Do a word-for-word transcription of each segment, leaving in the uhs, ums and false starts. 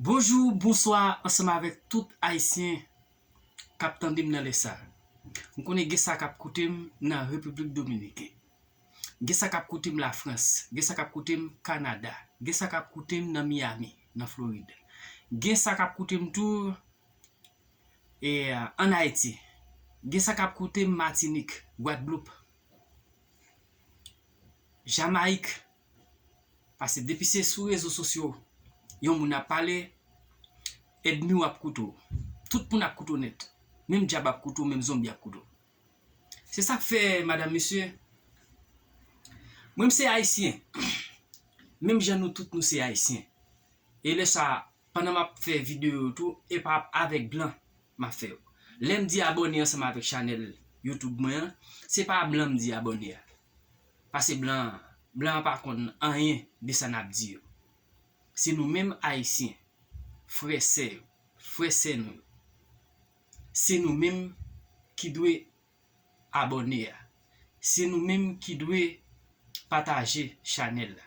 Bonjou, bonswa, ansanm avèk tout Ayisyen k ap tande m nan lè sa. M konnen gen sa k ap koute m nan Repiblik Dominiken. Gen sa k ap koute m Lafrans. Gen sa k ap koute m Kanada. Gen sa k ap koute m nan Miami, nan Florid. Gen sa k ap koute m tou, e, ann Ayiti. Gen sa k ap koute m Matinik, Gwadloup, Jamayik. Paske depi se sou rezo sosyo yon moun ap pale, ènmi w ap koute w. Tout moun ap koute w nèt. Menm dyab ap koute w, menm zonbi ap koute w. Se sa k fè, madanm, mesye, mwen m se Ayisyen. Menm jan nou tout nou se Ayisyen. E lè sa, pandan m ap fè videyo yo tou, e pa avèk blan m ap fè yo. Lè m di abòne ansanm avèk chanèl YouTube mwen an, se pa blan m di abòne a. Paske blan, blan an pa konn anyen de sa n ap di yo. Se nou menm Ayisyen, frè sè yo, frè sè nou yo. Se nou menm ki dwe abòne a. Se nou menm ki dwe pataje chanèl la.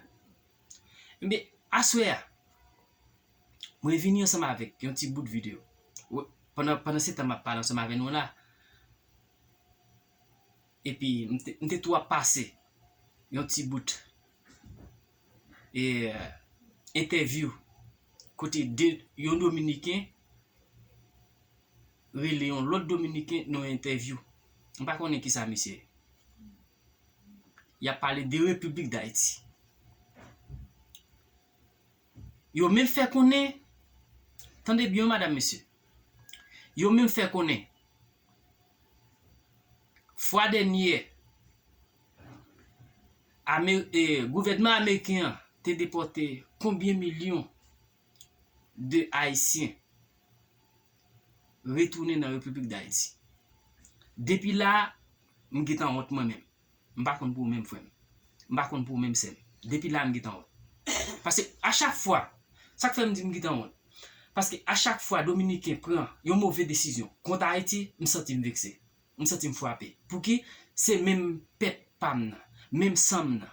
Ebyen, aswè a, mwen vini ansanm avèk yon ti bout videyo. Wi, pandan, pandan se tan m ap pale ansanm avè nou la, epi m te, m te tou ap pase yon ti bout, e, entèvyou kote de, yon Dominiken rele yon lòt Dominiken nan yon entèvyou. M pa konnen kisa misye ye. Y ap pale de Repiblik Dayiti. Yo menm fè konnen, tande byen wi, madanm, mesye, yo menm fè konnen fwa dènyè, Ame-, e, gouvènman ameriken an te depòte konbyen milyon de Ayisyen retounen nan Repiblik Dayiti. Depi la, m gentan wont mwen menm. M pa konn pou ou menm, frè m. M pa konn pou ou menm, sè m. Depi la, m gentan wont. Paske a chak fwa, sa k fè m di m gentan wont. Paske a chak fwa Dominiken pran yon move desizyon kont Ayiti, m santi m vekse. M santi m frape. Pouki? Se menm pèp pa m nan, menm san m nan,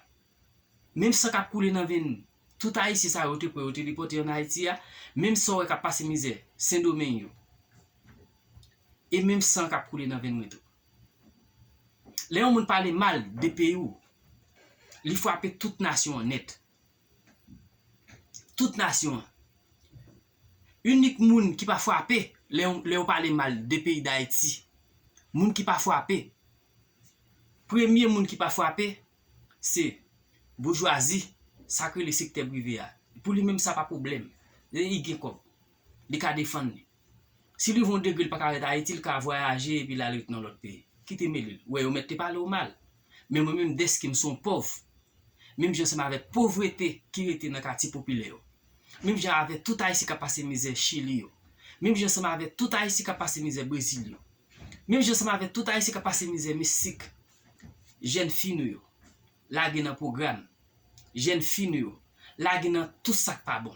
menm san k ap koule nan venn tout Ayisyen sa yo te pran, yo te depòte ann Ayiti a, menm san w wè k ap pase mizè Sendomeng yo, e menm san k ap koule nan venn mwen tou. Lè yon moun pale mal de peyi w, li frape tout nasyon an nèt. Tout nasyon an. Inik moun ki pa frape lè, lè yo pale mal de peyi Dayiti, moun ki pa frape, premye moun ki pa frape, se boujwazi, sa k rele sektè prive a. Pou li menm, sa pa pwoblèm. Li gen kòb. Li ka defann li. Si li rive yon degre, li pa ka ret Ayiti, li ka vwayaje epi l al ret nan lòt peyi. Ki te mele l? Ou wè, yo mèt te pale w mal. Men mwen menm, dèske m se yon pòv, menm jan ansanm avèk povrete ki rete nan katye popilè yo, menm jan avèk tout Ayisyen k ap pase mizè Chili yo, menm jan ansanm avèk tout Ayisyen k ap pase mizè Brezil yo, menm jan ansanm avèk tout Ayisyen k ap pase mizè Meksik, jèn fi nou yo lage nan pwogram, jèn fi nou yo lage nan tout sa k pa bon.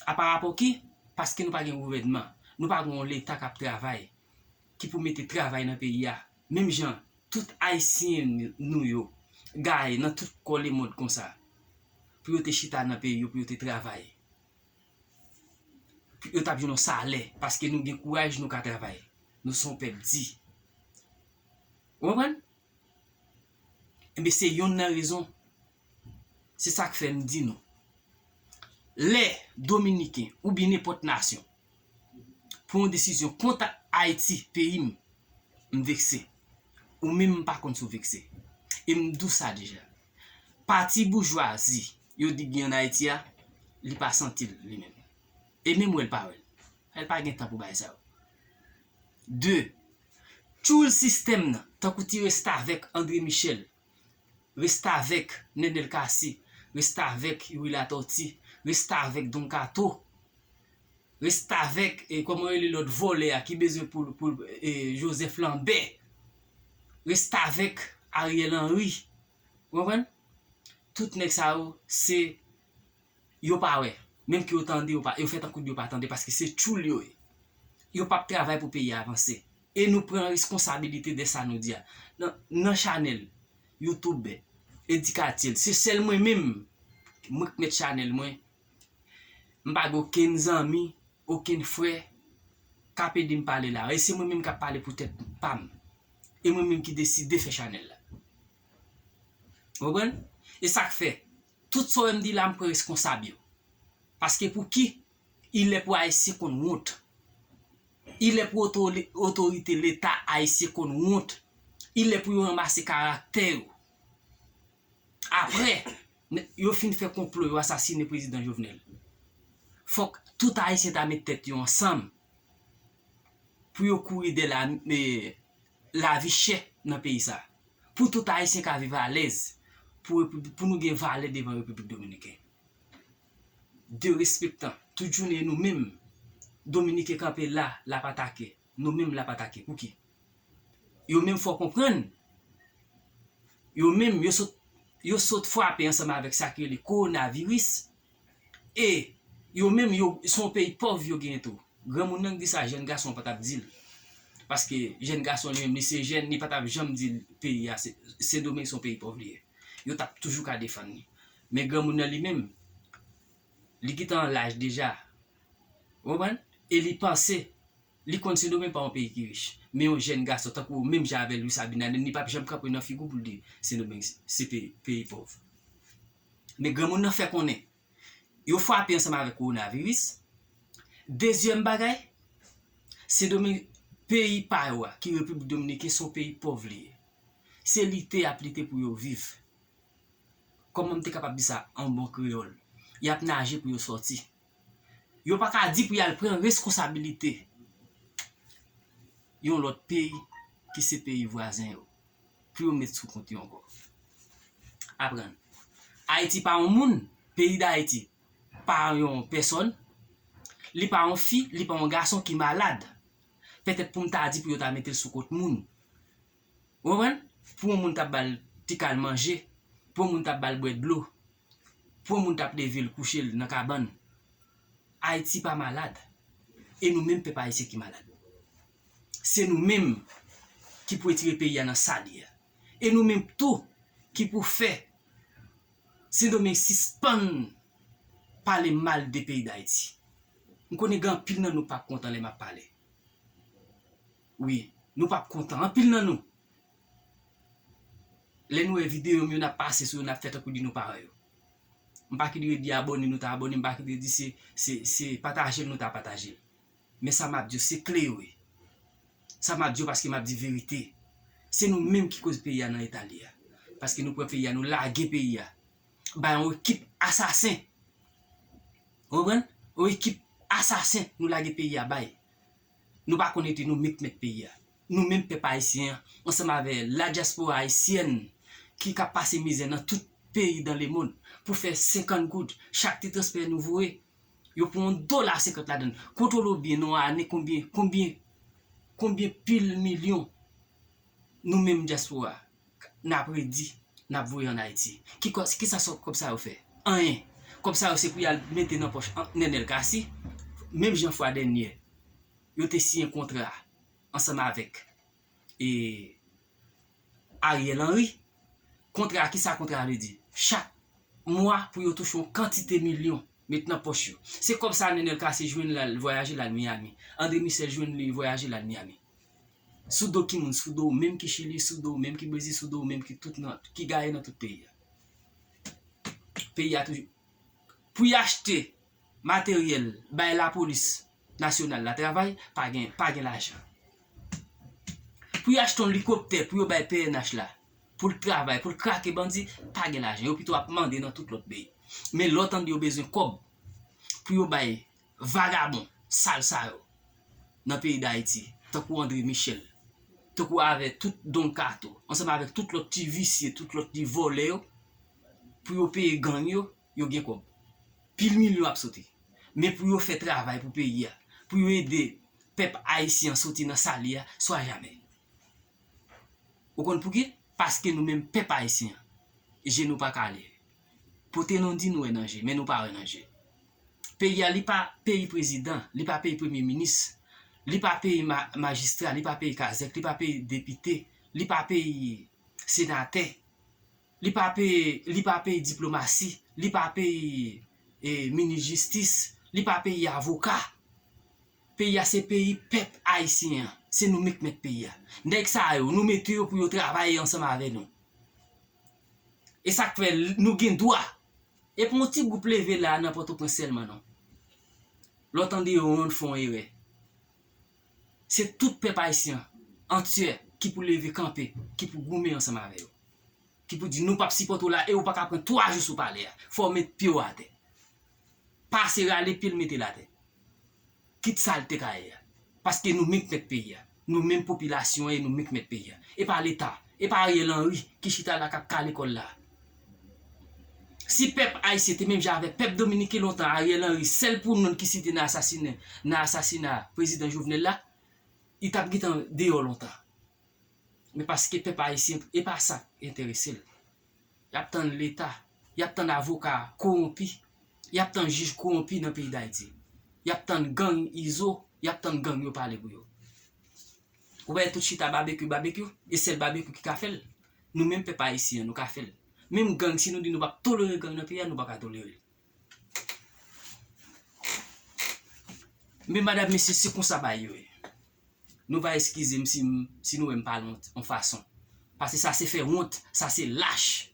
A pa rapò ki? Paske nou pa gen gouvènman, nou pa gen yon leta k ap travay, ki pou mete travay nan peyi a. Menm jan tout Ayisyen nou yo gaye nan tout kò lemonn konsa, pou yo te chita nan peyi yo, pou yo te travay, pou yo t ap jwenn yon salè, paske nou gen kouraj, nou ka travay. Nou se yon pèp di. Ou konprann? Enben, se yonn nan rezon. Se sa k fè m di nou, lè Dominiken oubyen nenpòt nasyon pran yon desizyon kont Ayiti, peyi m, m vekse. Ou menm, m pa konn si w vekse. E m di w sa deja. Pati boujwazi yo di gen ann Ayiti a, li pa santi l li menm. E menm wè l pa wè l. L pa gen tan pou bagay sa yo. De, tchoul sistèm nan, tankou ti restavèk André Michel, restavèk Nenel Cassy, restavèk Youri Latortue, restavèk Don Kato, restavèk, e, kòman yo rele lòt vòlè a ki bezwen pou, pou, e, Joseph Lambert, restavèk Ariel Henry. Ou konprann? Tout nèg sa yo, se yo pa wè. Menm ke yo tande, yo pa, yo fè tankou yo pa tande, paske se tchoul yo ye. Yo p ap travay pou peyi a avanse. E nou pran responsabilite de sa nou di a. Nan, nan chanèl YouTube Edikatyèl, se sèl mwen menm, mwen k mèt chanèl mwen. M pa gen okenn zanmi, okenn frè k ap ede m pale la. E se mwen menm k ap pale pou tèt pa m. E mwen menm ki deside fè chanèl la. Ou konprann? E sa k fè, tout sa w wè m di la, m pran reskonsab yo. Paske pou ki? Ilè pou Ayisyen konn wont. Ilè pou otori-, otorite Leta ayisyen konn wont. Ilè pou yo ranmase karaktè yo. Apre, n-, yo fin fè konplo, yo asasine prezidan Jovenel. Fòk tout Ayisyen ta met tèt yo ansanm pou yo kouri dèyè la, e, lavi chè nan peyi sa. Pou tout Ayisyen ka viv alèz, pou, pou nou gen valè devan Repiblik Dominiken. Derespektan, tout jounen nou menm, Dominiken kanpe la, l ap atake. Nou menm l ap atake. Pouki? Yo menm fò konprann. Yo menm, yo sot, yo sot frape ansanm avèk sa ki rele kowonaviris. E yo menm, yo, se yon peyi pòv yo genyen tou. Granmoun nan k di sa, jèn gason an pa t ap di l. Paske jèn gason li menm, li se jèn, li pa t ap janm di l peyi a, se, Sendomeng se yon peyi pòv li ye. Yo t ap toujou ka defann li. Men granmoun nan li menm, li gentan an laj deja. Ou konprann? E li panse, li konn Sendomeng pa yon peyi ki rich. Men yon jèn gason tankou ou menm jan avè Luis Abinader, li p ap janm kanpe nan figi w pou l di Sendomeng se peyi, peyi pòv. Men granmoun nan fè konnen, yo frape ansanm avèk kowonaviris. Dezyèm bagay, Sendomeng, peyi pa yo a, ki Repiblik Dominiken, se yon peyi pòv li ye. Se lite y ap lite pou yo viv. Kòman m te kapab di sa an bon kreyòl? Y ap naje pou yo sòti. Yo pa ka di pou y al pran reskonsabilite yon lòt peyi ki se peyi vwazen yo, pou yo met sou kont yo ankò. Aprann. Ayiti pa yon moun, peyi Dayiti pa yon pèsòn, li pa yon fi, li pa yon gason ki malad. Petèt pou m ta di pou yo ta mete l sou kont moun. Ou konprann? Pou yon moun t ap ba l ti kal manje, pou yon moun t ap ba l bwè dlo, pou yon moun t ap leve l kouche l nan kabann. Ayiti pa malad. E nou menm pèp ayisyen ki malad. Se nou menm ki pou retire peyi a nan sa li ye a. E nou menm tou ki pou fè Sendomeng sispann pale mal de peyi Dayiti. M konnen gen anpil nan nou p ap kontan lè m ap pale. Wi, nou p ap kontan. Anpil nan nou, lè nou wè videyo m yo, n ap pase sou yo, n ap fè tankou di nou pa wè yo. M pa kite yo di abòne, nou ta abòne, m pa kite yo di se, se, se pataje l, nou ta pataje l. Men sa m ap di yo, se kle yo ye. Sa m ap di yo paske m ap di verite. Se nou menm ki koz peyi a nan eta li a. Paske nou pran peyi a, nou lage peyi a. Bay yon ekip asasen. Ou konprann? Yon ekip asasen nou lage peyi a bay. Nou pa konn rete nou menm k mèt peyi a. Nou menm pèp ayisyen an, ansanm avè la dyaspora ayisyèn ki ka pase mizè nan tout peyi dans le monde, pou fè senkant goud chak ti transfè nou voye. Yo pran yon dola senkant ladan l. Kontwole w byen, nan yon ane, konbyen, konbyen, konbyen pil milyon nou menm dyaspora n ap redi, n ap voye ann Ayiti. Ki kò-, kisa sòt kòb sa yo fè? Anyen. Kòb sa yo se pou y al mete nan pòch an-, Nenel Cassy. Menm jan fwa dènye, yo te siyen kontra ansanm avèk, e, Ariel Henry. Kontra, kisa kontra a vle di? Chak mwa pou yo touche yon kantite milyon, met nan pòch yo. Se kòb sa Nenel Cassy jwenn l al vwayaje l al Miami. André Michel jwenn li vwayaje l al Miami. Sou do ki moun? Sou do ou menm ki Chili, sou do ou menm ki Brezil, sou do ou menm ki tout nan, ki gaye nan tout peyi a. Peyi a toujou. Pou y achte materyèl, bay lapolis nasyonal la travay, pa gen, pa gen lajan. Pou y achte yon likoptè pou yo bay P N H la, pou l travay, pou l krake bandi, pa gen lajan. Yo pito ap mande nan tout lòt peyi. Men lè w tande yo bezwen kòb pou yo bay vagabon sal sa yo nan peyi Dayiti, tankou André Michel, tankou avè tout Don Kato, ansanm avèk tout lòt ti visye, tout lòt ti vòlè yo, pou yo peye gang yo, yo gen kòb. Pil milyon ap soti. Men pou yo fè travay pou peyi a, pou yo ede pèp ayisyen an soti nan sa li a, swa jamè. Ou konn pouki? Paske nou menm pèp ayisyen an, je nou pa kale. Pote nou di nou wè nan je, men nou pa wè nan je. Peyi a, li pa peyi prezidan, li pa peyi premye minis, li pa peyi ma-, majistra, li pa peyi kazèk, li pa peyi depite, li pa peyi senatè, li pa peyi, li pa peyi diplomasi, li pa peyi, e, minis jistis, Li pa peyi avoka. Peyi a se peyi pèp ayisyen an. Se nou menm k mèt peyi a. Nèg sa yo, nou mete yo pou yo travay ansanm avè nou. E sa k fè l- nou gen dwa. E pa yon ti gwoup leve la nan Pòtoprens sèlman non. Lè w tande yo, yon fè yon erè. Se tout pèp ayisyen antyè ki pou leve kanpe, ki pou goumen ansanm avè yo. Ki pou di nou p ap sipòte w la e ou pa ka pran twa jou sou palè a. Fò w met pye w atè. Pase rale pye l mete l atè. Kit sa l te ka ye a. Paske nou menm k mèt peyi a. Nou menm popilasyon an e nou menm k mèt peyi a. E pa Leta. E pa Ariel Henry ki chita la k ap kale kò l la. Si pèp ayisyen te menm jan avèk pèp dominiken lontan, Ariel Henry, sèl pou nonm ki site nan asasinen, nan asasina prezidan Jovenel la, li t ap gentan deyò lontan. Men paske pèp ayisyen, e pa sa k enterese l. Y ap tann Leta, y ap tann avoka kowonpi, y ap tann jij kowonpi nan peyi Dayiti. Y ap tann gang Izo, y ap tann gang yo pale pou yo. Ou wè tout chita babekyou, babekyou, e sèl babekyou ki ka fè l. Nou menm pèp ayisyen an, nou ka fè l. Menm gang, si nou di nou p ap tolere gang nan peyi a, nou pa ka tolere l. Men madam, mesye, se konsa bagay yo ye. Nou va eskize m si, m- si nou wè m pale yon, yon fason. Paske sa se fè wont, sa se lach.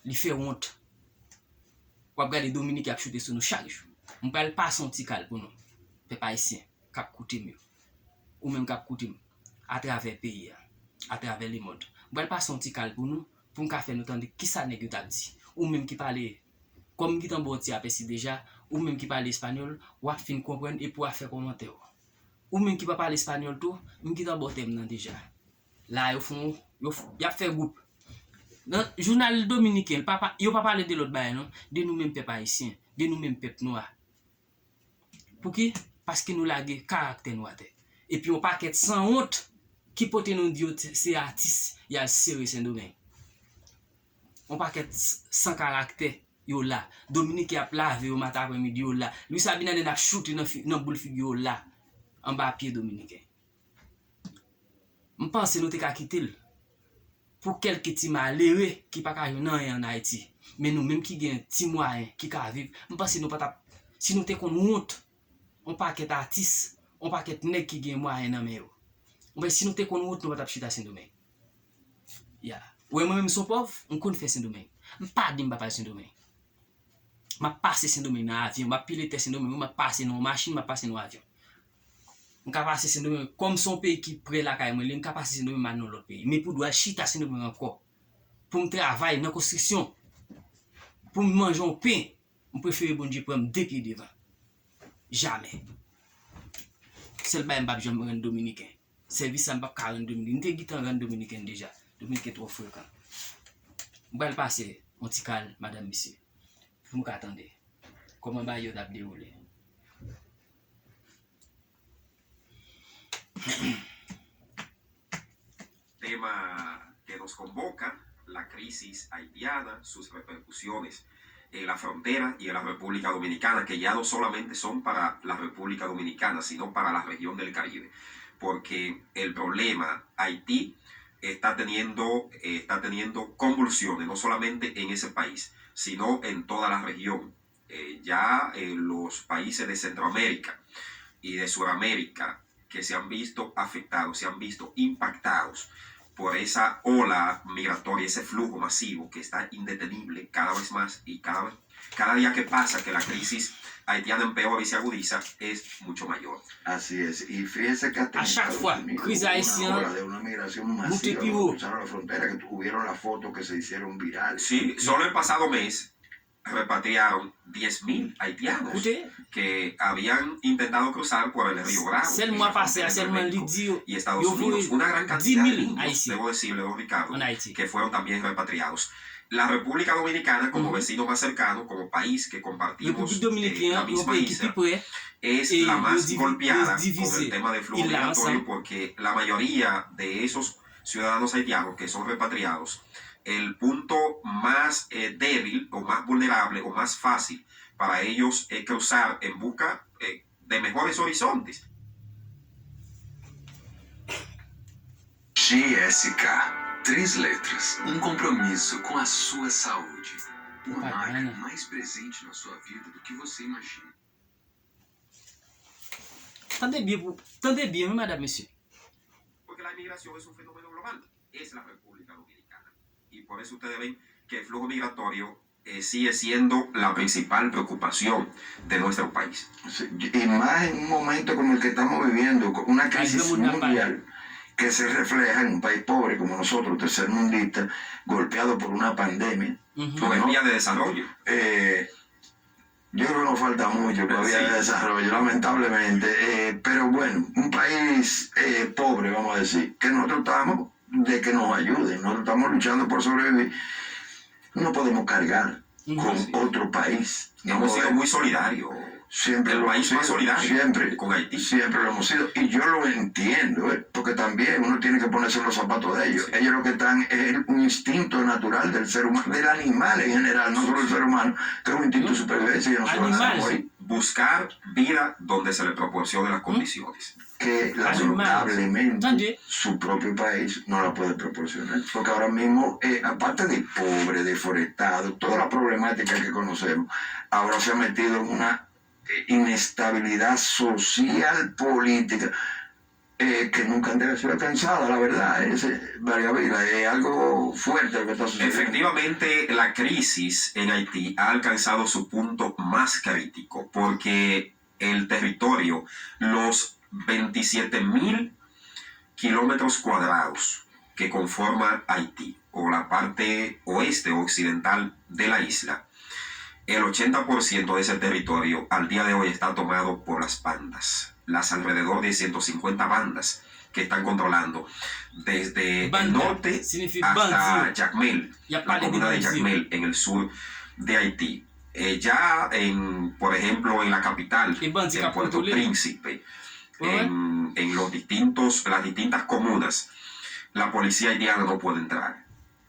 Li fè wont. W ap gade Dominiken ap choute sou nou chak jou. M pral pase yon ti kal pou nou, pèp ayisyen k ap koute m yo. Ou menm k ap koute m atravè peyi a, atravè lemonn. M pral pase yon ti kal pou nou, pou m ka fè nou tande kisa nèg yo t ap di. Ou menm ki pale, kòm m gentan ba w ti apèsi deja, ou menm ki pale espanyòl, w ap fin konprann epi w ap fè kòmantè w. Ou menm ki pa pale espanyòl tou, m gentan ba w tèm nan deja. La, yo fè yon, yo f- y ap fè gwoup. Nan jounal dominiken, l pa pa- yo pa pale de lòt bagay non, de nou menm pèp ayisyen, de nou menm pèp nwa. Pouki? Paske nou lage karaktè nou atè. Epi yon pakèt sanwont ki pote nou di yo t- se atis, y al sere Sendomeng. Yon pakèt s- san karaktè, yo la. Dominiken ap lave yo maten aprèmidi, yo la. Luis Abinader ap choute nan, fi- nan boul figi yo la. Anba pye Dominiken. M panse nou te ka kite l pou kèlke ti malere ki pa ka jwenn anyen ann Ayiti. Men nou menm ki gen ti mwayen, ki ka viv, m panse nou pa t ap, si nou te konn wont yon pakèt atis, yon pakèt nèg ki gen mwayen nan men yo. Ou wè, si nou te konn wont, nou pa t ap chita Sendomeng. Ya. Ou wè, mwen menm, m se yon pòv, m konn fè Sendomeng. M pa di m pa pral Sendomeng. M ap pase Sendomeng nan avyon, m ap pile tè Sendomeng, wi, m ap pase nan yon machin, m ap pase nan yon avyon. M ka pase Sendomeng, kòm se yon peyi ki pre lakay mwen li ye, m ka pase Sendomeng, m al nan yon lòt peyi. Men pou dwa chita Sendomeng ankò, pou m travay nan konstriksyon, pou m manje yon pen, m prefere Bondye pran m de pye devan. Jamè. Sèl bagay m p ap janm rann Dominiken. Sèvis sa m p ap ka rann Dominiken. M te gentan rann Dominiken deja. Dominiken twò frekan. M pral pase yon ti kal, madanm, mesye, pou nou ka tande kòman bagay yo t ap dewoule. Tema que nos convoca, la crisis haitiana, sus repercusiones en la frontera y en la República Dominicana, que ya no solamente son para la República Dominicana, sino para la región del Caribe, porque el problema Haití está teniendo, está teniendo convulsiones, no solamente en ese país, sino en toda la región. Eh, ya eh, los países de Centroamérica y de Suramérica que se han visto afectados, se han visto impactados por esa ola migratoria, ese flujo masivo que está indetenible cada vez más y cada vez, cada día que pasa que la crisis haitiana empeora y se agudiza es mucho mayor. Así es, y fíjese que hasta en Estados Unidos hubo una ola de una migración masiva cuando cruzaron la frontera, que tuvieron las fotos que se hicieron virales. Sí, solo el pasado mes repatriaron diez mil haitianos que habían intentado cruzar por el río Bravo en la frontera entre México y Estados Unidos. Una gran cantidad de niños, debo decirle, don Ricardo, que fueron también repatriados. La República Dominicana, como vecino más cercano, como país que compartimos eh, la misma isla, es la más golpeada con el tema de flujo migratorio porque la mayoría de esos ciudadanos haitianos que son repatriados, el punto más eh, débil o más vulnerable o más fácil para ellos eh, cruzar en busca eh, de mejores horizontes. G S K, três letras, um compromisso com a sua saúde. Uma marca mais presente na sua vida do que você imagina. Tande byen, pou, tande byen, wi, madanm, mesye. Porque la inmigración es un fenómeno global, es la República Dominicana. Y por eso ustedes ven que el flujo migratorio eh, sigue siendo la principal preocupación de nuestro país. Y más en un momento como el que estamos viviendo, con una crisis mundial que se refleja en un país pobre como nosotros, tercermundista, golpeado por una pandemia. Con el vía de desarrollo. Eh, yo creo que nos falta mucho todavía de desarrollo, lamentablemente. Eh, pero bueno, un país eh, pobre, vamos a decir, que nosotros estamos de que nos ayuden. Nosotros estamos luchando por sobrevivir. No podemos cargar con otro país. No Hemos sido podemos. Muy solidarios. Siempre El lo país hemos más sido, solidario siempre, con Haití. Siempre lo hemos sido. Y yo lo entiendo, ¿eh? Porque también uno tiene que ponerse en los zapatos de ellos. Ellos lo que están es un instinto natural del ser humano, del animal en general, no solo el ser humano, que es un instinto de supervivencia y no se van a dejar morir. Animales. Buscar vida donde se le proporcionen las condiciones. Que Animales. Lamentablemente Tande. Su propio país no la puede proporcionar. Porque ahora mismo, eh, aparte de pobre, deforestado, toda la problemática que conocemos, ahora se ha metido en una eh, inestabilidad social, política, eh, que nunca antes ha sido alcanzada, la verdad, es, eh, María Vila, es algo fuerte lo que está sucediendo. Efectivamente, la crisis en Haití ha alcanzado su punto más crítico porque el territorio, los veintisiete mil kilómetros cuadrados que conforma Haití, o la parte oeste o occidental de la isla, el ochenta por ciento de ese territorio al día de hoy está tomado por las bandas, las alrededor de ciento cincuenta bandas que están controlando desde el Banda norte siyifi hasta bandi. Jacmel, Y ap la pale de comuna de bandi yo. Jacmel, en el sur de Haití. Eh, ya en, por ejemplo, en la capital, E bandi k en ap Puerto kontwole. Príncipe, en, en los distintos, las distintas comunas, la policía haitiana no puede entrar.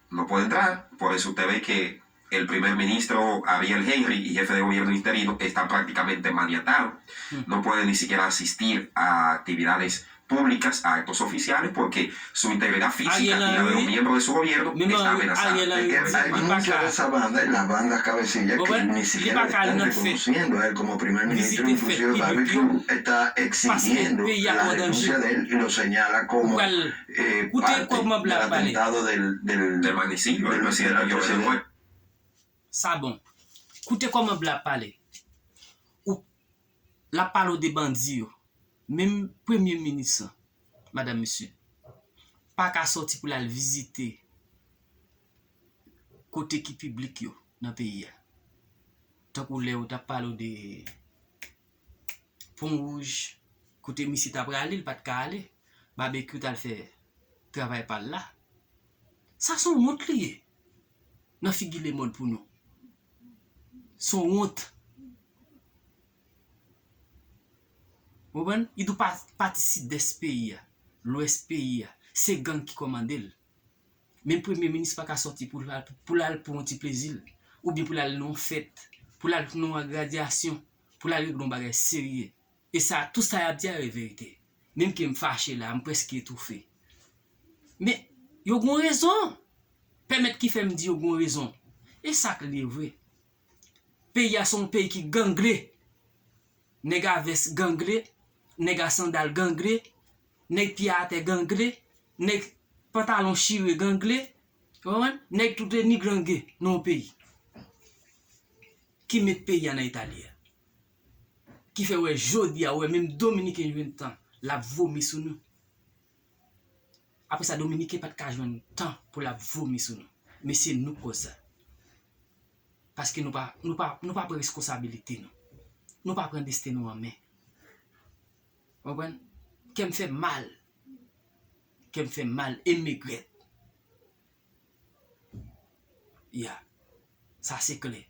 No puede entrar, por eso usted ve que el primer ministro Ariel Henry y jefe de gobierno interino está prácticamente maniatado. No puede ni siquiera asistir a actividades públicas, a actos oficiales, porque su integridad física y la de los miembros de su gobierno está amenazada. Es que hay muchas de esas bandas, las bandas cabecillas, que ni siquiera le están reconociendo a él como primer ministro, inclusive Barbecue está exigiendo la renuncia de él y lo señala como eh, parte del atentado del, del, Del magnicidio del presidente Jovenel Duarte. Sa bon. Koute kòman blan ap pale. Ou, l ap pale w de bandi yo. Menm premye minis lan, madanm, mesye, pa ka sòti pou l al vizite kote ki piblik yo nan peyi a. Tankou lè yo t ap pale w de Pon Wouj, kote misye ta prale, li pa t ka ale. Babekyou t al fè travay pa l la. Sa se yon wont li ye nan figi lemonn pou nou. Se yon wont. Ou konprann? Li tou pa, pati sidès peyi a, lwès peyi a, se gang ki kòmande l. Menm premye minis pa ka sòti pou l al, pou l al pran yon ti plezi l, oubyen pou l al nan yon fèt, pou l al nan yon gradyasyon, pou l al regle yon bagay serye. E sa, tout sa y ap di a e verite. Menm ke m fache la, m prèske etoufe. Men, yo gon rezon. Pèmèt ki fè m di yo gon rezon. E sa k li ye vre. Peyi a se yon peyi ki gangle. Nèg a vès gangle, nèg a sandal gangle, nèg pye atè gangle, nèg pantalon chire gangle, ou konprann? Nèg tout ni gangle nan yon peyi. Ki met peyi a nan eta li a. Ki fè wè jodi a, ou wè menm Dominiken jwenn tan, l ap vomi sou nou. Apre sa, Dominiken pa t ka jwenn tan pou l ap vomi sou nou. Men se nou k kòz sa. Paske nou pa, nou pa, nou pa pran reskonsabilite nou. Nou pa pran desten nou an men. Ou konprann? Kè m fè m mal. Kè m fè m mal e m regrèt. Ya. Sa se klè.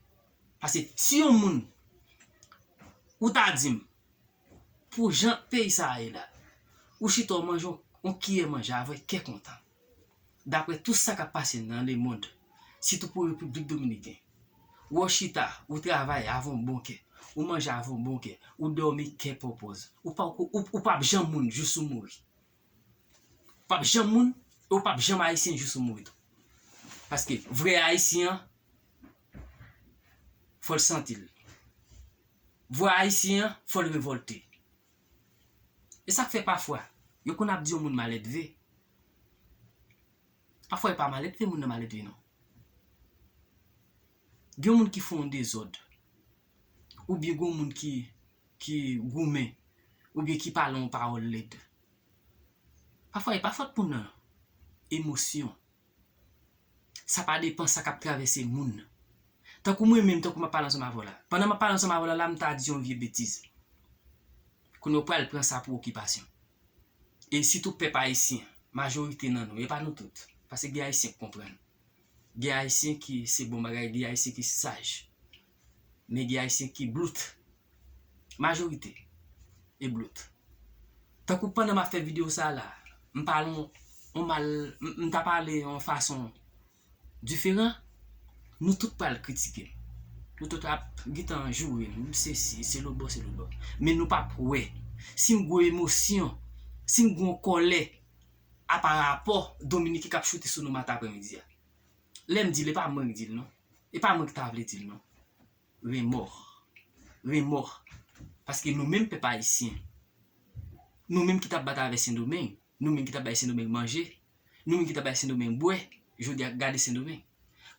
Paske si yon moun, ou ta di m, pou jan peyi sa a ye la, ou chita w manje yon, yon kiyè manje avèk kè kontan. Daprè tout sa k ap pase nan lemonn, sitou pou Repiblik Dominiken, ou chita, ou travay avè yon bon kè, ou manje avè yon bon kè, ou dòmi kè pòpòz. Ou pa, ou, ou, ou p ap janm moun jis ou mouri. Ou p ap janm moun, e ou p ap janm ayisyen jis ou mouri tou. Paske vrè ayisyen an, fò l santi l. Vrè ayisyen an, fò l revòlte. E sa k fè pafwa, yo konn ap di yon moun maledve. Pafwa, e pa maledve moun nan maledve, non. Gen yon moun ki fè yon dezòd, oubyen gen yon moun ki, ki goumen, oubyen ki pale yon pawòl lèd. Pafwa, e pa fòt moun nan, emosyon. Sa pa depan sa k ap travèse moun nan. Tankou mwen menm, tankou m ap pale ansanm avè w la. Pandan m ap pale ansanm avè w la, la, m ta di yon vye betiz. Kounye a, w pral pran sa pou okipasyon. E sitou pèp ayisyen, majorite nan nou, e pa nou tout. Paske gen ayisyen k konprann. Gen ayisyen ki se bon bagay, gen ayisyen ki saj. Men gen ayisyen ki blout. Majorite e blout. Tankou pandan m ap fè videyo sa a la, m pale yon, yon mal, m, m ta pale yon fason diferan, nou tout pral kritike m. Nou tout ap gentan joure m, m sesi, se lòtbò, se lòtbò. Men nou p ap wè. Si m gwo emosyon, si m gwo kòlè, a pa rapò Dominiken k ap choute sou nou maten aprèmidi a. Lè m di l, e pa mwen k di l, non. E pa mwen ki ta vle di l, non. Renmò. Renmò. Paske nou menm pèp ayisyen, nou menm ki t ap bat avè Sendomeng, nou menm ki t ap bay Sendomeng manje, nou menm ki t ap bay Sendomeng bwè, jodi a gade Sendomeng.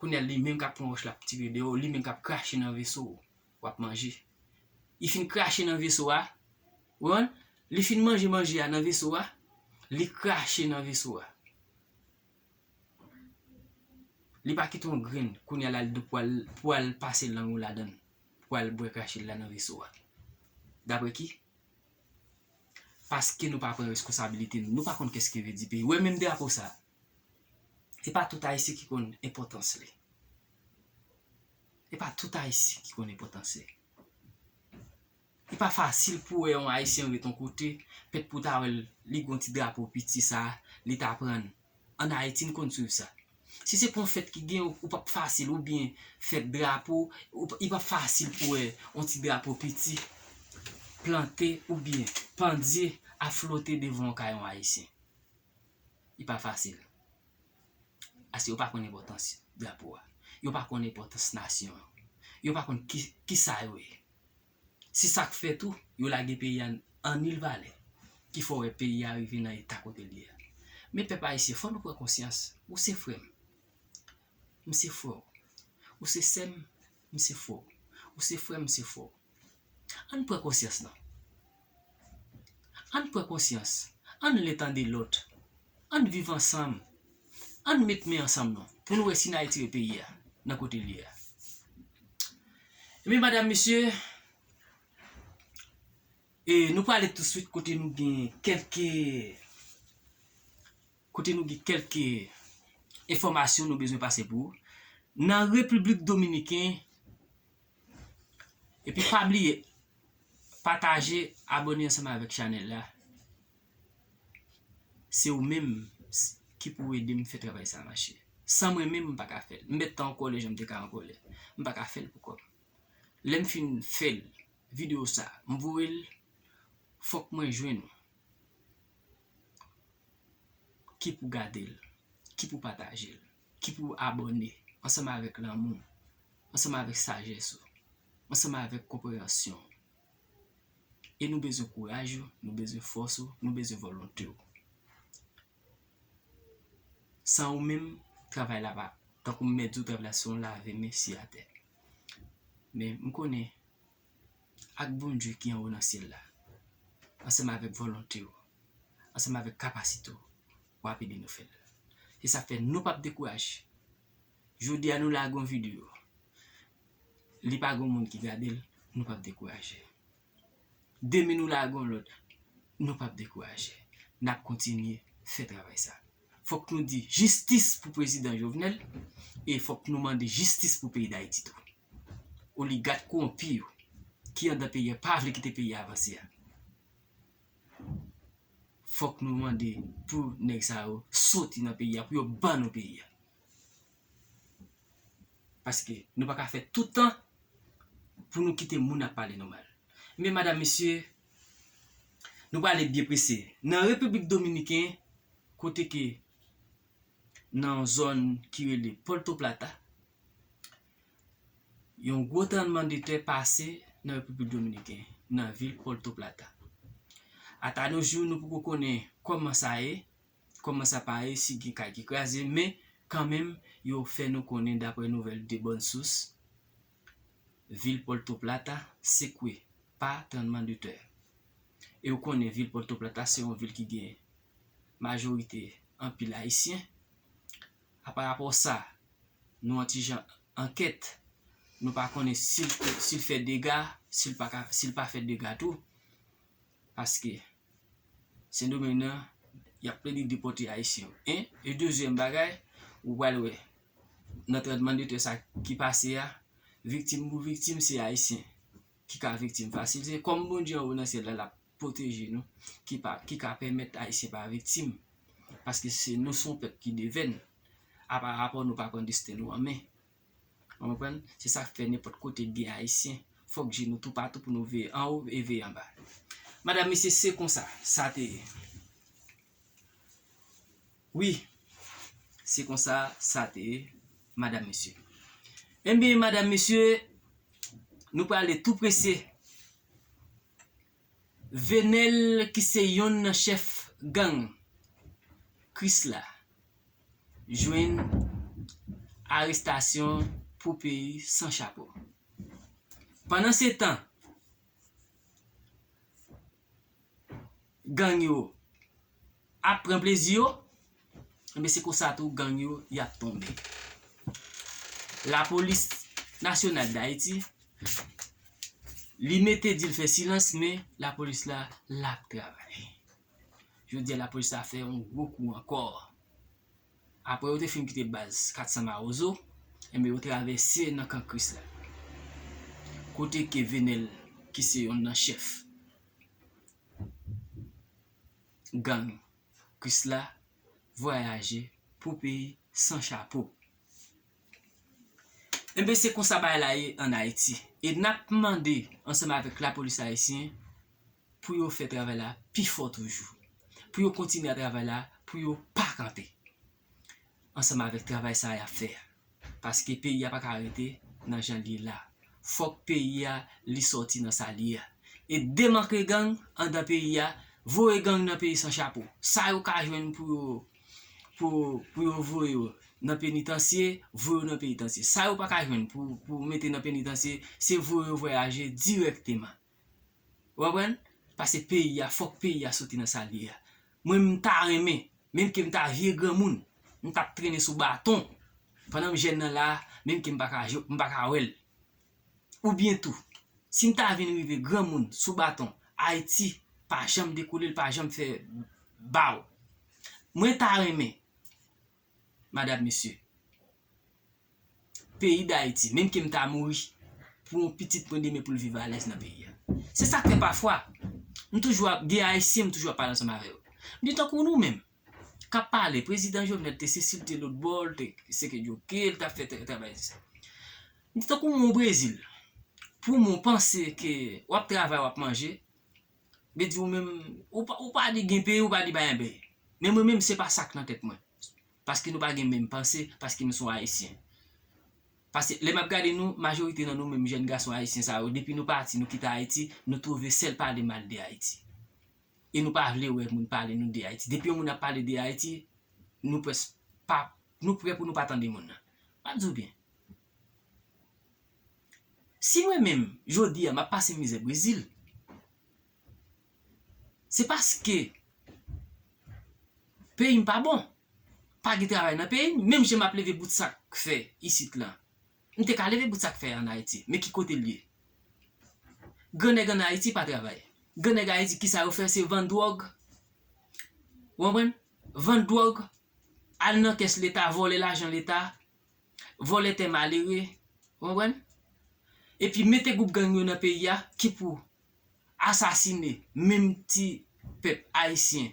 Kounye a, li menm k ap pran wòch l ap tire deyò, li menm k ap krache nan veso w ap manje. Li fin krache nan veso a, ou konprann? Li fin manje manje a nan veso a, li krache nan veso a. Li pa kite yon grenn, kounye a la, li pou al, pou al pase lang ou ladan l, pou al bwè krache l la nan veso a. Daprè ki? Paske nou pa pran responsabilite nou. Nou pa konn kès ki vle di peyi. Ou wè menm drapo sa, e pa tout Ayisyen ki konn enpòtans li. E pa tout Ayisyen ki konn enpòtans li. Li pa fasil pou wè yon Ayisyen ret yon kote, pèt pou w ta wè l, li gen yon ti drapo piti sa, li ta pran. Ann Ayiti, n konn swiv sa. Si se pou yon fèt ki gen, ou p ap fasil, oubyen fèt drapo, ou p, li p ap fasil pou wè yon ti drapo piti plante oubyen pandye ap flote devan yon kay yon Ayisyen. Li pa fasil. Paske yo pa konn enpòtans drapo a. Yo pa konn enpòtans nasyon an. Yo pa konn ki, ki sa yo ye. Se sa k fè tou, yo lage peyi a an nil valè, ki fè w wè peyi a rive nan eta kote l ye a. Men pèp ayisyen, fò nou pran konsyans. Ou se frè m, m se frè w. Ou se sè m, m se frè w. Ou se frè m, m se frè w. Ann pran konsyans non. Ann pran konsyans. Ann len tande lòt. Ann viv ansanm. Ann met men ansanm non. Pou nou wè si n a retire peyi a nan kote l ye a. Ebyen, madam, mesye, e nou prale touswit kote nou gen kèlke, kote nou gen kèlke enfòmasyon nou bezwen pase pou ou. Nan Repiblik Dominiken, epi pa bliye, pataje, abòne ansanm avèk chanèl la. Se ou menm s-, ki pou ede m fè travay sa mache. San mwen menm, m pa ka fè l. M mèt tan an kòlè jan m te ka an kòlè. M pa ka fè l pou kò m. Lè m fin fè l, videyo sa, m voye l, fòk mwen jwenn ou ki pou gade l, ki pou pataje l, ki pou abòne, ansanm avèk lanmou, ansanm avèk sajès ou, ansanm avèk konpreyansyon ou. E nou bezwen kouraj ou, nou bezwen fòs ou, nou bezwen vòlonte ou. San ou menm, travay la pa, tankou m mèt di w, travay la se yon lave men si atè. Men m konnen, ak Bondye ki anwo nan syèl la, ansanm avèk vòlonte w, ansanm avèk kapasite w, w ap ede nou fè l. Se sa k fè nou p ap dekouraje. Jodi a nou lage yon videyo, li pa gen moun ki gade l, nou p ap dekouraje. Demen nou lage yon lòt, nou p ap dekouraje. N ap kontinye fè travay sa. Fòk nou di jistis pou prezidan Jovenel e fòk nou mande jistis pou peyi Dayiti tou. Oligak kowonpi yo ki anndan peyi a pa vle kite peyi a avanse a. Fòk nou mande pou nèg sa yo soti nan peyi a, pou yo ban nou peyi a. Paske nou pa ka fè tout tan pou nou kite moun ap pale nou mal. Men madam, mesye, nou prale byen prese. Nan Repiblik Dominiken, kote ke nan yon zòn ki rele Puerto Plata, yon gwo tranblemanntè pase nan Repiblik Dominiken, nan vil Puerto Plata. Ata nos jours, nou poko konnen kòman sa ye, kòman sa pa ye, si gen kay ki kraze, men kanmenm, yo fè nou konnen, daprè nouvèl de bòn sous, vil Pòtoplata sekwe pa tranblemanntè. E ou konnen vil Pòtoplata se yon vil ki gen majorite anpil Ayisyen. Aparapò sa, nou an ti jan ankèt, nou pa konnen si l, si l fè dega, si l pa ka, si l pa fè dega tou. Paske Sendomeng nan, y ap plede depòte Ayisyen yo. En, e dezyèm bagay, ou pral wè, nan tranblemanntè sa ki pase a, viktim pou viktim, se Ayisyen ki ka viktim fasil. Se kòm Bondye anwo nan syèl la, l ap pwoteje nou, ki pa, ki ka pèmèt Ayisyen pa viktim. Paske se nou, se yon pèp ki devèn. Aparapò nou pa pran desten nou an men. Ou konprann? Se sa k fè nenpòt kote gen Ayisyen, fòk je nou toupatou pou nou veye anwo e veye anba. Madam, mesye, se konsa sa te ye. Wi, se konsa sa te ye, madam, mesye. Enben, madam, mesye, nou prale tou prese. Venel ki se yonn nan chèf gang Krisla jwenn arestasyon pou peyi san chapo. Pandansetan, gang yo ap pran plezi yo, enben se konsa tou gang yo y ap tonbe. Lapolis Nasyonal Dayiti, li mete di l fè silans, men lapolis la, l ap travay. Jodi a, lapolis la fè yon gwo kou ankò. Apre yo te fin kite baz kat san Mawozo, enben yo travèse nan kan Krisla. Kote ke Venel, ki se yonn nan chèf gang Krisla, vwayaje pou peyi san chapo. Enben, se konsa bagay la ye ann Ayiti. E n ap mande ansanm avèk lapolis ayisyen pou yo fè travay la pi fò toujou. Pou yo kontinye travay la, pou yo pa kanpe. Ansanm avèk travay sa y ap fè a. Paske peyi a pa ka rete nan jan l ye la. Fòk peyi a, li sòti nan sa l ye a. E demantle gang anndan peyi a, voye gang nan peyi san chapo. Sa yo ka jwenn pou yo, pou, pou yo voye yo nan penitansye, voye yo nan penitansye. Sa yo pa ka jwenn pou, pou mete nan penitansye, se voye yo vwayaje dirèkteman. Ou konprann? Paske peyi a, fòk peyi a soti nan sa l ye a. Mwen, m ta renmen, menm ke m ta vye granmoun, m t ap trennen sou baton. Pandan m jèn nan la, menm ke m pa ka, m pa ka wè l. Oubyen tou, si m ta vin rive granmoun sou baton, Ayiti pa janm dekoule, l pa janm fè baw. Mwen ta renmen, madam, mesye, peyi Dayiti, menm ke m ta mouri pou yon pitit mwen demen pou l viv alèz nan peyi a. Se sa k fè pafwa, m toujou ap, gen Ayisyen, m toujou ap pale ansanm avè yo. M di tankou nou menm, k ap pale, prezidan Jovenel te sesi, l te lòtbò, l te seke djoke, l t ap fè tra-, travay sa. M di tankou moun Brezil, pou moun panse ke w ap travay, w ap manje, vle di ou menm, ou pa, ou pa di gen peyi, ou pa di pa gen peyi. Men mwen menm, se pa sa k nan tèt mwen. Paske nou pa gen menm panse, paske m se yon Ayisyen. Paske lè m ap gade nou, majorite nan nou menm jèn gason ayisyen sa yo, depi nou pati, nou kite Ayiti, nou twouve sèl pale mal de Ayiti. E nou pa vle wè moun pale nou de Ayiti. Depi yon moun ap pale de Ayiti, nou prèske pa, nou prè pou nou pa tande moun nan. M ap di w byen. Si mwen menm, jodi a, m ap pase mizè Brezil, se paske peyi m pa bon. Pa gen travay nan peyi m, menm jan m ap leve bout sak fè isit lan. M te ka leve bout sak fè ann Ayiti, men ki kote l ye? Grannèg ann Ayiti pa travay. Grannèg Ayiti, kisa yo fè? Se vann dwòg. Ou konprann? Vann dwòg, al nan kès Leta, vòlè lajan Leta, vòlè tè malere, ou konprann? Epi mete gwoup gang yo nan peyi a, ki pou asasine menm ti pèp ayisyen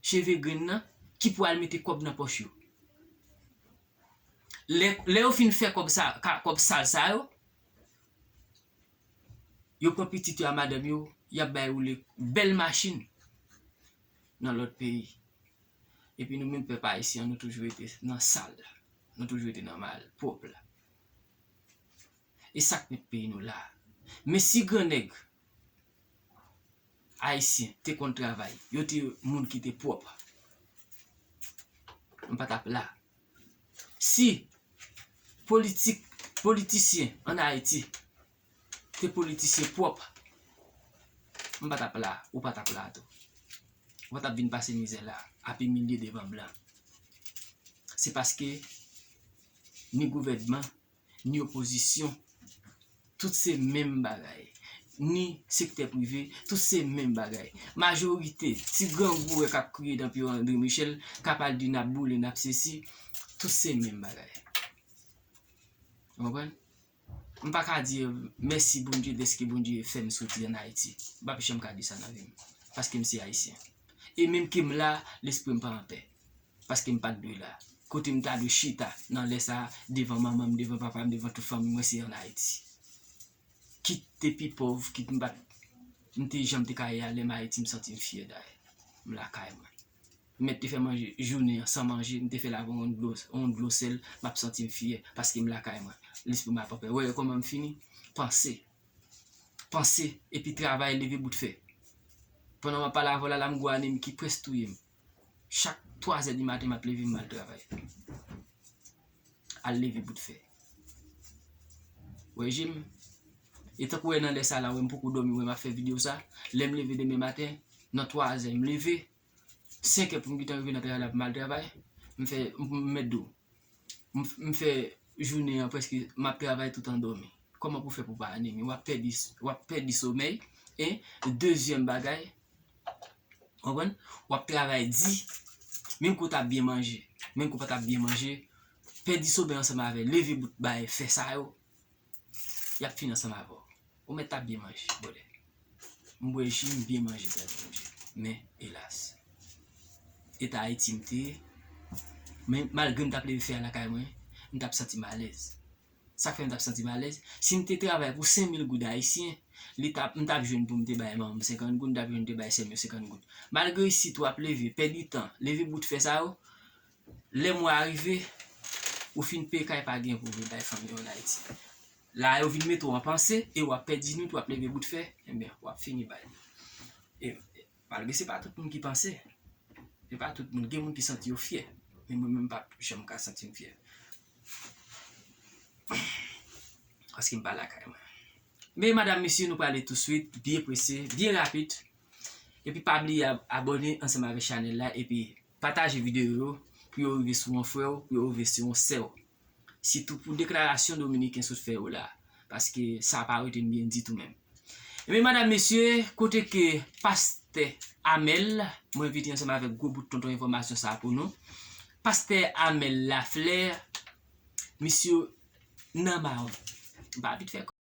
cheve grenn nan, ki pou al mete kòb nan pòch yo. Lè, lè yo fin fè kòb sa, ka, kòb sal sa yo, yo pran pitit yo a madanm yo, y ap bay woule bèl machin nan lòt peyi. Epi nou menm pèp ayisyen an, nou toujou rete nan sal. Nou toujou rete nan mal pwòp la. E sa k met peyi nou la. Men si grannèg Ayisyen te konn travay, yo te moun ki te pwòp, m pa t ap la. Si politik, politisyen ann Ayiti te politisyen pwòp, m pa t ap la, ou pa t ap la tou. Ou pa t ap vin pase mizè la, ap imilye devan blan. Se paske ni gouvènman, ni opozisyon, tout se menm bagay. Ni sektè prive, tout se menm bagay. Majorite ti grangou wè k ap kriye nan pye André Michel, k ap al di n ap boule, n ap sesi, tout se menm bagay. Ou konprann? M pa ka di mèsi Bondye dèske Bondye fè m soti ann Ayiti. M p ap janm ka di sa nan vi m. Paske m se Ayisyen. E menm ke m la, lespri m pa anpè. Paske m pa t dwe la. Kote m ta dwe chita nan lè sa a, devan manman m, devan papa m, devan tout fanmi mwen, se ann Ayiti. Kit te pi pòv, kit m pa t, m te jan m te ka ye a, lè m Ayiti, m santi m fyè dayè. M lakay mwen. M mèt te fè manje jounen an san manje, m te fè l avè yon dlo, yon dlo sèl, m ap santi m fyè, paske m lakay mwen. Lespri m ap anpè. Wè kòman m fini? Panse. Panse, epi travay, leve bout fè. Pandan m ap pale avè w la, la m gwo anemi ki prèske touye m. Chak twazè di maten, m ap leve, m al travay. Al leve bout fè. Wè je m. E tankou wè nan lè sa la, wè m poko dòmi, wè m ap fè videyo sa. Lè m leve demen maten, nan twazè, m leve, senkè pou m gentan rive nan travay la pou m al travay, m fè, m, m mèt di w, m, m fè jounen an prèske m ap travay tout an dòmi. Kòman pou fè pou pa anemi? W ap pèdi, w ap pèdi somèy. E dezyèm bagay, w konprann? W ap travay di, menm ke w t ap byen manje, menm ke w pa t ap byen manje, pèdi somèy ansanm avè leve bout bay fè sa yo. Y ap fini ansanm avè w. Ou mèt ap byen manje, bwè. M bwè ji, m byen manje, gras a Bondye. Men, elas. Eta Ayiti m te ye. Men, malgre m t ap leve fè a lakay mwen, m t ap santi m alèz. Sa k fè m t ap santi m alèz? Si m te travay pou senk mil goud ayisyen, li t ap, m t ap jwenn pou m te bay manman m senkant goud, m t ap jwenn te bay sè m yo senkant goud. Malgre isit w ap leve, pèdi tan, leve bout fè sa yo, lè mwa a rive, ou fin peye kay pa gen pou w vin bay fanmi w ann Ayiti. La yo vin mete w an panse e w ap pèdi nwit, w ap leve bout fè, ebyen, w ap fini bay. E malgre se pa tout moun ki panse, se pa tout moun, gen moun ki santi yo fyè, men mwen menm m p ap janm ka santi m fyè. Paske m pa lakay mwen. Men madam, mesye, nou prale touswit, byen prese, byen rapid. Epi pa bliye ab-, abòne ansanm avèk chanèl la, epi pataje videyo yo pou yo rive sou yon frè w, pou yo rive sou yon sè w. Sitou pou deklarasyon Dominiken sot fè yo la, paske sa pa rete m byen ditou menm. Ebyen, madam, mesye, kote ke pastè Amèl, mwen vini ansanm avèk gwo bout tonton enfòmasyon sa pou nou. Pastè Amèl Laflè, misye nan mawon. M pa vit fè